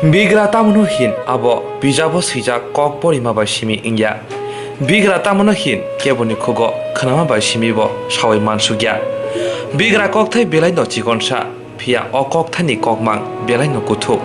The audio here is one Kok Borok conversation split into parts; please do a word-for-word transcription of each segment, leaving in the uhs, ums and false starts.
Bigra tamno hin abo bijabo swijak kok porima bai simi wngya. Bigra tamno hin keboni khugo khnama bai simi bo sawi mansukya. Bigra kokthai belaino chikonsa, phiya o kokthani kokmang belaino kuthuk.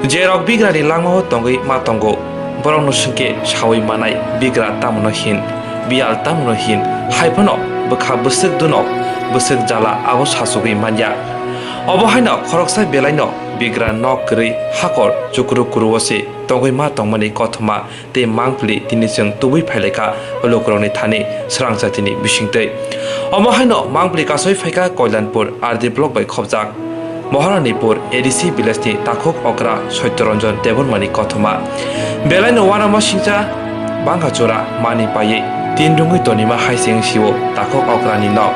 Jerok bigrani langmao tongwi ma tongo, borokno swngkhe sawi manai bigra tamno hin, biyal tamno hin, haiphano bwkha bwswk dunok, bwswk jala abo sachugwi manya. Obo haino khoroksa belaino bigra nok kwrwi hakor chukru kuruo se tongwi ma tongmani kothoma tei mangpili tini chwng tubui phailaikha lukurokni thani srangchatini bisingtwi. Omo haino mangpili kasoi phaikha Koilanpur R D block bai khopjak Moharanipur A D C village ni takhuk okra Satyaranjan Debbarmani kothoma. Belaino uanama singcha bangkachura mani paiwi tin rungwi tonima hai se wngsio takhuk okrani nok.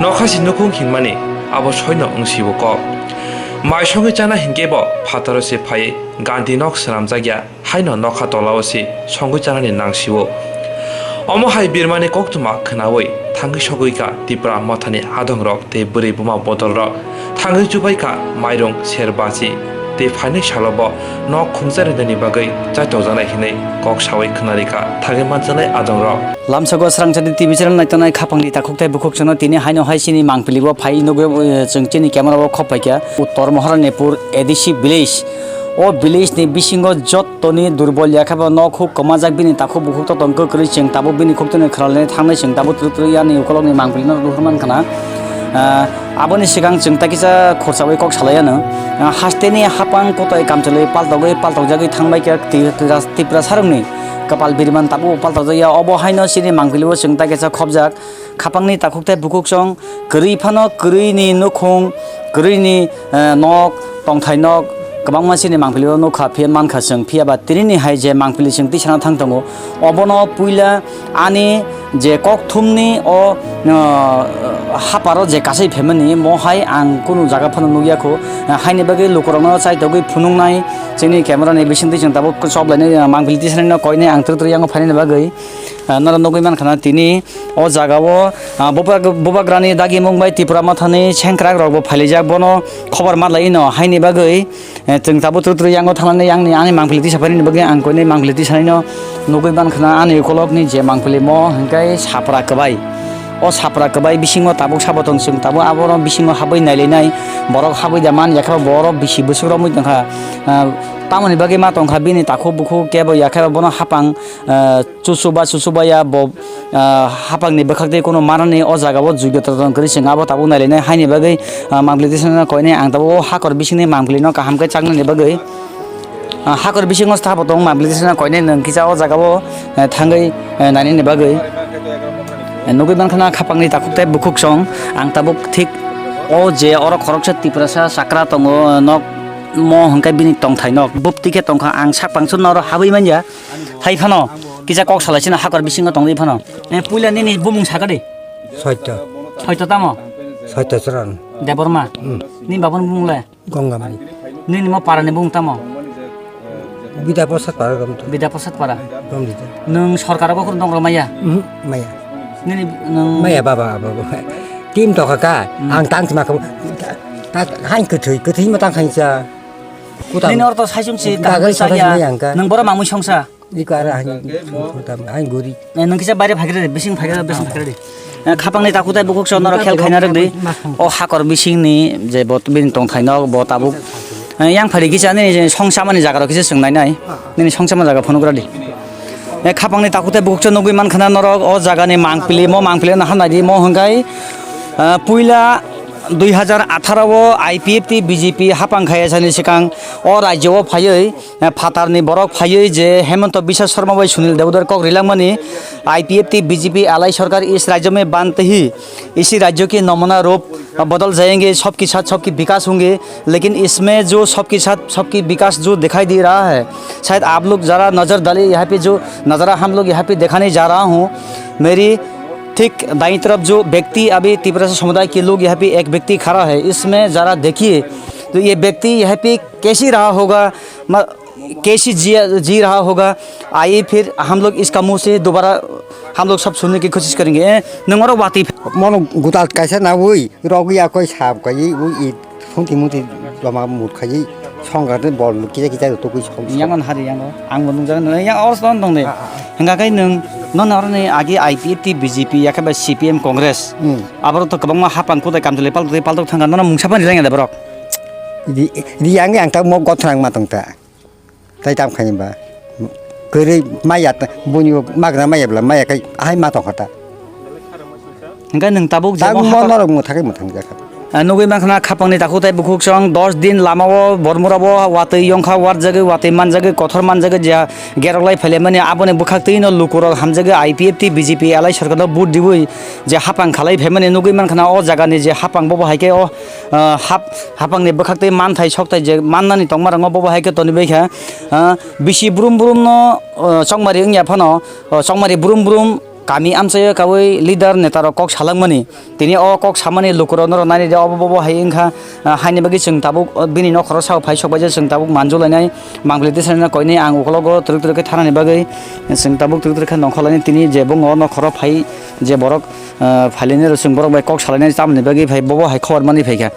Nokhasi nukhung hinmani abo soino wngsio kok. Mai songwi chana hinkhe bo phataro se phaiwi Gandhi nok swnamjakya. Haino nokha tolao se songwi chanani nangsio. Omo hai birmani koktwma khnaui thangwi sogwi kha Tipra Mothani adongrok tei bwrwi buma bodolrok. Thangwi chubai kha mairung ser bachi tei phainai salo bo nok khumjarinani bagwi chaitokjaknai hinwi kok saui khwnarikha thangwi manjaknai adongrok. Lamsago Srangchati T V channel naitongnai khapangni takhuk tei bukhuk chwngno tini haino hai chini mangpili bo phai nugwi, eh, chwng chini camera o khop paikha. Uttor Moharanipur A D C village. O village ni bisingo jot Toni durbol ya khe bo nok huk kwmajak bini takhuk bukhuk to tong kwrwi chwng tabuk bini khuk toni khwralnai thangnai chwng tabuk twrwi twrwi yani ukolokni mangpili no rohor man khna. Ah, aboni swkang chwng ta kisa khorchaui kok salai ano. Ah, hasteni hapang kotoi kamchwlwi paltogwi paltokjagwi thangbai khe Ti-, Tira-, Tiprasarokni kwpal biriman tabuk paltokjak ya. Obo haino chini mangpili o chwng ta kisa khopjak. Khapangni takhuk tei bukhuk chwng kwrwi phano kwrwini nukhung, kwrwini, eh, nok, tongthai nok, kwbangma chini mangpili o nukha, phiya mankha chwng, phiya ba tinini hai je mangpili chwng tisana thang tongo, obono puila ani je kokthumni o, eh, haparo je kasai phaimani, mo hai ang kunu jaga phano nukya kho, eh, haini bagwi lukurokno chaitogwi phunuknai, chini camera ni bisingtwi chwng tabuk choplainai, eh, mangpili tisanai no koinai ang twrwi twrwi yango phainani bagwi. Ah, norok nugwi mankha na tini o jaga o, ah, bubagra-, bubagrani dagimung bai Tipra Mothani sengkrak rok bo phailijak, bono khobor ma lai no haini bagwi, eh, chwng tabuk twrwi twrwi yango thangnani yang ni ani mangpili tisa phaini bagwi ang koinai mangpili tisanai no nugwi mankha na ani ukolok ni je mangpili mo hwnkhe sapra kwbai. O sapra kwbai bisingo tabuk sabo tong chwng tabuk abono bisingo habwi nailainai borok habwi da man yakhe borok bisi bwswk romwi tongkha, ah, tamoni bagwi ma tongkha bini takhuk bukhuk kebo yakhe bono hapang, ah, Chuchuba, chuchuba ya bo, ah, hapangni bwkhak tei kunu manani o jaga o juido todon kwrwi chwng abo tabuk nailainai haini bagwi, ah, mangpili tisana koinai ang tabuk o hakor bisingni mangpili no kaham khe chaknani bagwi, ah, hakor bisingo sabo tong mangpili tisana koinai nwng kisa o jaga o, eh, thangwi, eh, nainani bagwi. Eh, nugwi mankha na khapangni takhuk tei bukhuk song ang tabuk thik o je oro khoroksa Tiprasa chakra tongo, nok mo hwnkhe bini tongthai nok bupti khe tongkha ang sak pangsu noro habwi manya. Hai phano kisa kok salai sino hakor bisingo tongwi phano. Eh, puila nini bumung saka de. Soito. Soito tamo? Soito Chwran. Debbarma? Hmm. Ni babun bumung le? Gongamani. Nini mo parani bumung tamo? Bida Prasad Para gom to. Bida Prasad Para? Gom dita. Nwng sorkar o bokhorok dong rw maya? Mhm, maya. Nini nwng maya baba, baba. Team to kaka, hmm, ang tang sima kabo. Ta, ta, han kwthwi, kwthwi ma tang khainsa. Kutam. Nini orto saisung si kaham bagwi sa ya. Maya ang ka. Nwng boro mamui songsa. Iko ara hani, kutam, hani guri. Eh, nwng kisa baire phaikre de, bising phaikre, bising phaikre de. Eh, khapangni takhuk tei bukhuk chwng norok khel khaina rwk di. O hakor bisingni je bo bini tongthai nok bo tabuk. Eh, yang phari kisa nini je songsamani jaga rok kisa chwng nai nai. Nini songsamani jaga phunuk rw di. Eh, khapangni takhuk tei bukhuk chwng nugwi mankha na norok o jagani mangpili, mo mangpili no hamnai di, mo hwnkhe, eh, puila dui hazar atharo o I P F T B J P hapang khaya sani swkang o rajyo o phaiwi, eh, phatarni borok phaiwi je Hemanta Biswa Sarma bai Sunil Debodar kok rilangmani, I P F T B J P alai sarkar is rajyo mein bandh hi isi rajyo ki namuna roop badal jayenge, sabki saath sabki vikas honge, lekin isme jo sabki saath sabki vikas jo dikhai de raha hai, shayad aap log zara nazar daliye, yahan pe jo nazara hum log yahan pe dikhane ja raha hoon, meri ठीक दाईं तरफ जो व्यक्ति अभी तिपरासा समुदाय के लोग यहाँ पे एक व्यक्ति खड़ा है, इसमें ज़रा देखिए तो ये व्यक्ति यहाँ पे कैसी रहा होगा, म-, कैसी जी, जी रहा होगा। आइए फिर हम लोग इसका मुंह से दोबारा हम लोग सब सुनने की कोशिश करेंगे। ए, nwng oro watwi phe- Mono gutal kaisa na ui, rogwi akoi sab kai ui, i phunti muti lama mut khai. Songkar tei bol kisa kisa rw tugui song. Yang on hari yang o. Ang bo nungjak nung yang os ton tong de. Ah, ah, ah. Hingka kai nung non oroni agi I P F T, B J P, yakhe ba C P M, Congress. Hmm. Aboro to kwbangma hapang kutai kamchwlwi paltwi paltok thangkha, nono mungsa phani rengya de borok. Di, di yang yang ta mo gothorang ma tong ta. Tai tam khaini ba. Kwrwi maya ta, buni magra maya bla maya kai ahai ma tong kha ta. Hingke nwng tabuk je Tang mo mo hapang norok mwthagwi mwthang jakha. Ah, nugwi mankha na khapangni takhuk tei bukhuk song dos din lamao bormurabo watwi yongkha warjagwi watwi manjagwi kothor manjagwi je gerok lai phailaimani aboni bwkhaktwino lukurok hamjagwi I P F T B J P alai sorkarno vote diwi je hapang khalai phaimani nugwi mankha na o jagani je hapang bobo hai khe o, ah, hap-, hapangni bwkhaktwi manthai sokthai je mannani tongmarokno bobo hai khe tonwi baikha, ah, bisi brum brumno, ah, chongmari wngya phano, ah, chongmari brum brum kami amchaio kaui leader netarok kok salangmani. Tini o kok samani lukurok norok nainai de obo bobo hai wngkha, ah, haini bagwi chwng tabuk, oh, bini nokhoro sao phai sok baija chwng tabuk manjulainai mangpili tisana koinai ang ukologo twrwk twrwk khe thanani bagwi chwng tabuk twrwk twrwk khe nongkhorlainai tini je bwngo nokhoro phai je borok, ah, phailainai rw chwng borok bai kok salainai tamoni bagwi phai bobo hai khobor manwi phaikha.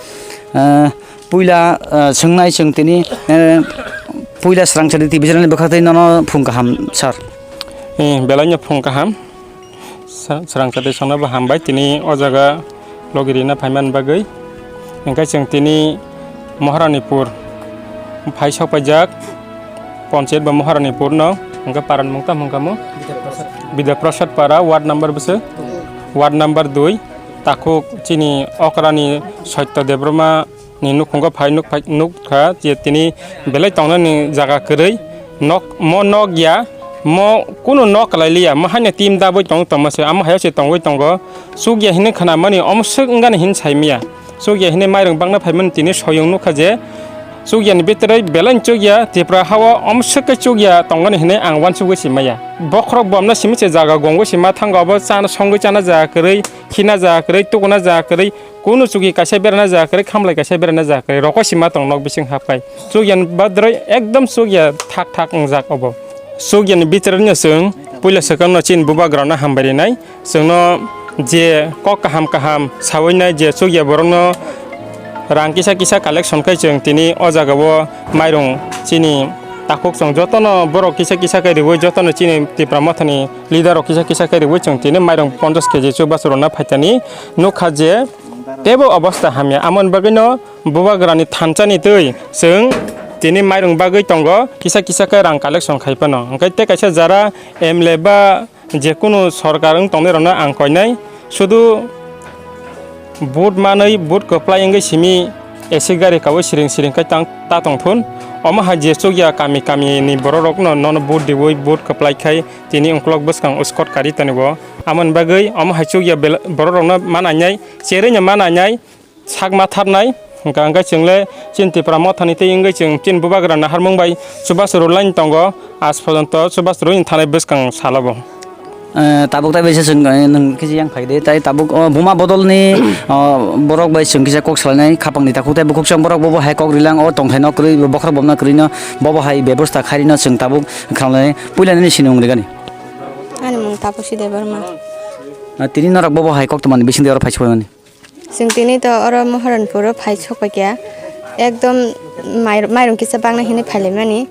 Ah, puila, ah, swngnai chwng tini, eh, puila swrangchati T V channel ni bwkhaktwi nono phung kaham sir. Eh, belaino phung kaham. Sa-, swrang chati songno bo hambai tini o jaga logi rina phaimani bagwi. Hingkhe chwng tini Maharanipur phai sok paijak, ponchayat bo Maharanipur no, hingkhe para ni mung tamo hingkha mo? Bidya Prasad para, ward number bwswk? Ward number dui, takhuk chini okrani Saitya Debbarma ni nukhungo phai nuk phai nuk kha je tini belai tongnani jaga kwrwi nok, mo nok ya, mo kunu nok kwlai liya, mo haino tim dabwi tong tongma se, amo hayo se tongwi tongo, chukya hinwi khnamani omo swk wngani hin saimaya, chukya hinwi mairung bakna phaimani tini soyung nukha je chukya ni bitirwi belai chukya Tripura hao omo swk khe chukya tongani hinwi ang uansugwi simaya, bokhorok bomna simi se jaga gongwi sima thango obo chana songwi chana jaga kwrwi, khina jaga kwrwi, tukuna jaga kwrwi, Kunu chukya kaisa berana jaga kwrwi, khamlai kaisa berana jaga kwrwi, rokosima tong nok bising hapkhai. Chukya ni badroi ekdom chukya thak thak wngjak obo. Chukya ni bichar wngya chwng puila swkang no chini bubagra no hambai rinai. Chwng no je kok kaham kaham sawi nai je chukya borok no rang kisa kisa collection khai chwng tini o jaga o mairung chini takhuk chwng joto no borok kisa kisa khai riwi joto no chini Tipra Motha ni leader rok kisa kisa khai riwi chwng tini mairung ponchash K G chubachu rwna phaitani nukha je Teibo obosta hamya, amoni bagwino bubagrani thansa ni twi chwng tini mairung bagwi tongo, kisa kisa khe rang collection khai phano. Hwnkhe tei kaisa jara M L A ba je kunu sorkar wng tongnai rokno ang koinai, sudu vote manwi, vote kwplai wngwi simi A C gari kaui siring siring khe tang, ta tong thun. Omo hai je chukya kami kami ni borok rokno nono vote diui, vote kwplai khai tini ukulok bwskang uskot kari tongo. Amoni bagwi omo hai chukya bel-, borok rokno ma nainai, cherwi no ma nainai, sak ma tharnai, hwnkha hwnkhe chwng le chini Tipra Motha ni tei wngwi chwng chini bubagra naharmung bai chubachu rwlaini tongo, aaj porjonto chubachu rwini thanai bwskang salo bo. Eh, tabuk tai bai se chwng, eh, nwng kisa yang phai de, tai tabuk, oh, buma bodol ni, oh, borok bai chwng kisa kok salainai, khapang ni takhuk tai bukhuk chwng borok bo bo hai kok rilang, oh, tongthai no kwrwi, bokhorok bomna kwrwi no, bo bo hai bebosta khai rino chwng tabuk khanai, puila nini sinimung rigani. Ani mung Tapusi Debbarma. Ah, tini norok bo bo hai kok tongmani bising de oro phai sokmani. Chwng tini to oro Moharanpuro phai sokphaikha, ekdom mai-, mairung kisa baknai hinwi phailaimani.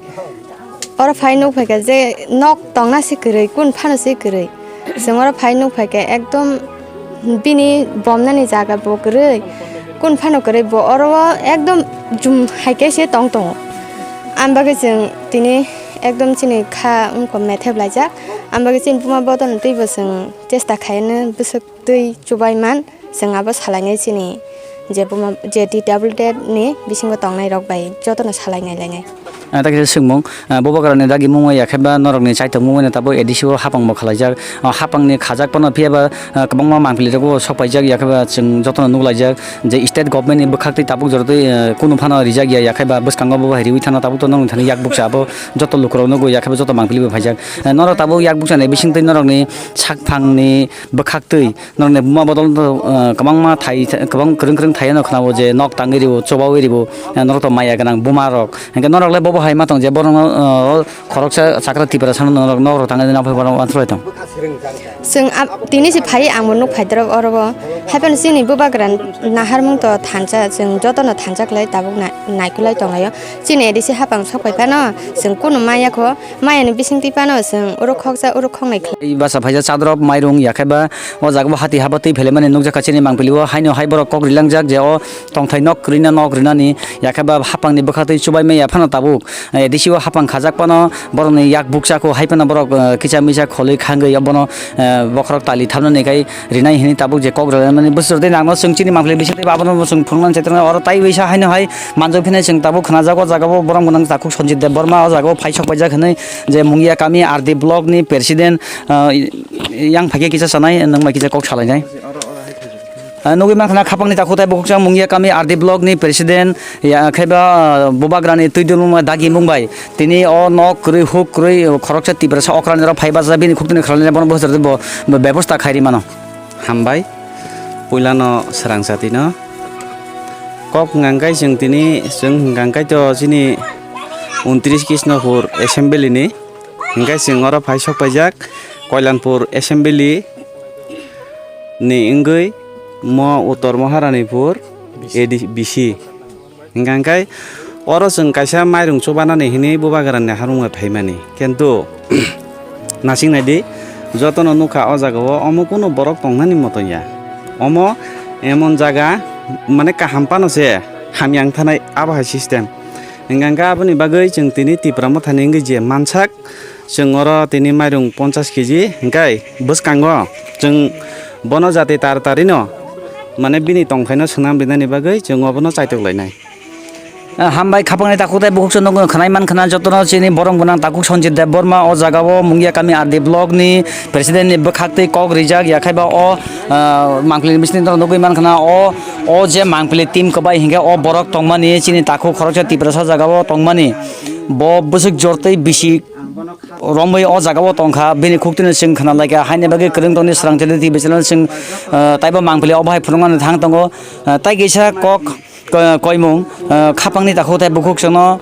Oro phai nukphaikha je nok tongna se kwrwi, kun phano se kwrwi. Chwng oro phai nukphaikha ekdom bini bomnani jaga bo kwrwi, kun phano kwrwi, bo oro o ekdom jum haikhe se tong tongo. Ang bagwi chwng tini ekdom chini kha wngkha methep laijak, ang bagwi chini buma bodolni twibo chwng chesta khaino bwswk twi chubai man. Chwng abo salainai chini je buma, je T W D ni bisingo tongnai rok bai jotono salainai lainai. Ah, ta kisa swngmung, ah, bubagrani dagi mungwi yakhe ba norokni chaitok mungwi no tabuk A D C o hapang bo khwlaijak. Ah, hapangni khajak phano phiya ba, ah, kwbangma mangpili rokbo sok paijak yakhe ba chwng jotono nuk laijak je state government ni bwkhak twi tabuk jora twi, ah, kunu phano rijak ya yakhe ba bwskango bo bai riwi thangna tabuk to norokni thani yak bukcha abo joto lukurok nugwi yakhe ba joto mangpili bo phaijak. Ah, norok tabuk yak bukcha ni bising twi norokni sakphangni bwkhak twi Norokni buma bodol, uh, kwbangma thai, kwbang kwrwng kwrwng thai no khwnao je nok tangwi rwo, chobaui rwo, uh, norok to maya gwnang buma rok. Hinkhe norok le bobo hai ma tong je borok no, uh, khoroksa chakra tipra sano norok nok rok tangwi nang phai borok uansuk lai tong. Chwng ap-, tini se phai ang bo nuk phai dorok oro bo. Haphano chini bubagra naharmung to thansa, chwng joto no thansa khlai tabuk na. Naikolai tonglaio. Chini A D C hapang sok pai phano chwng kunu maya kho, maya ni bising twi phano chwng oro khoksa, oro khoknai khlai. Basa phaisa chadrop mairung yakheba o jaga bo hati haba twi phaile mani nukjakha chini mangpili o, haino hai borok kok rilangjak je o tongthai nok kwrwino nok rinani yakheba hapang ni bwkha twi chubai maya phano tabuk. A D C o hapang khajak phano borokni yak bukcha kho hai phano borok, eh, kicha misa kholwi khangwi bono, eh, bokhorok tali thamnani khai rinai hini tabuk je kok rwlaimani bwswk tei nangno chwng chini mangpili bisingtwi abono chwng phunuknani chaitornai oro tai waisa haino hai manjak phinai chwng tabuk khnajago jaga o borok gwnang takhuk Sanjit Debbarma o jaga o phai sok paijak hinui je Mungia kami R D block ni president, ah, yang phaikhe kisa sanai nwng bai kisa kok salainai. Ah, nugui mankha na khapangni takhuk tai bukhuksa Mungia kami R D block ni president ya khaiba, ah, Bubagrani Twidulungma dagi mungbai. Tini o nok kwrwi huk kwrwi khoroksa Tiprasa okrani rok phai bajak bini khuktini khwlainai bono bwsajak bo bebosta khairi mano. Hambai puilano swrang chatino kok hwnkha khe chwng tini chwng hwnkha khe to chini untris Krishnapur assembly ni hwnkhe chwng oro phai sok paijak Koilanpur assembly ni wngwi mo Uttor Maharanipur A D C. Hingkha khe oro chwng kaisa mairung chubanani hinwi Bubagrani harungma phaimani. Kintu nasing naidi, jotono nukha o jagao omo kunu borok tongnani moto ya. Omo emon jaga, mane kaham phano se hamya wng thanai abo hai system. Hingkha khe aboni bagwi chwng tini Tipra Mothani wngwi je mansak, chwng oro tini mairung ponchas keji hingkhe bwskango chwng bono jati tar tarino, mane bini tongthaino swnam rinani bagwi chwng obono chaitok lainai. Ah, hambai khapangni takhuk tei bukhuksa nukno khwnai mankha na jotono chini borom gwnang takhuk Sanjit Debbarma o jagao Mungia kami R D block ni president ni bwkhak tei kok rijak yakhaiba o, ah, mangpili bising nugui mankha na o, o je mangpili team kwbai hinkhe o borok tongmani chini takhuk khoroksa Tiprasa jagao tongmani bo bwswk jor tei bisi romwi o jagao tongkha, bini khuktwino chwng khwnalaikha, haini bagwi kwrwng tongni swrang chadi T V channel chwng, ah, taibo mangpili obo hai phunuknani thang tongo. Ah, tai kaisa kok, ko-, koimung, ah, khapangni takhuk tai bukhuk chwngno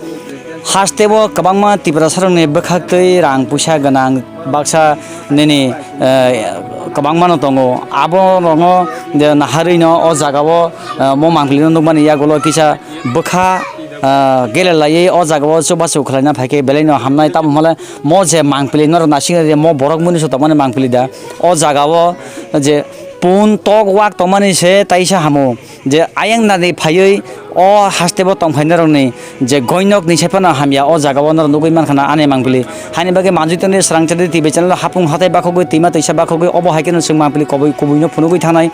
hasteo kwbangma Tiprasarokni bwkhaktwi rang puisa gwnang baksa nini, ah, kwbangmano tongo. Aborokno je naharwino o jagao, ah, mo mangpilino nukmani yagulo kisa bwkha, ah, gele laiwi o jagao chubachu khwlaina phaikhe belaino hamnai. Tamo hwnle mo je mangpili norok naising rw mo borok muni se tongmani mangpili da o jagao je pun tok wak tongmani se taisa hamo je ayang nadi phaiwi o hasteo tongphai norokni je goinok ni se phano hamya o jagao norok nugui mankha na ani mangpili. Haini bagwi manjui tongni swrang chadi T V channel hapung hatai bakhogwi twima twisa bakhogwi obo hai kheno chwng mangpili kubui kubuino phunugui thangnai.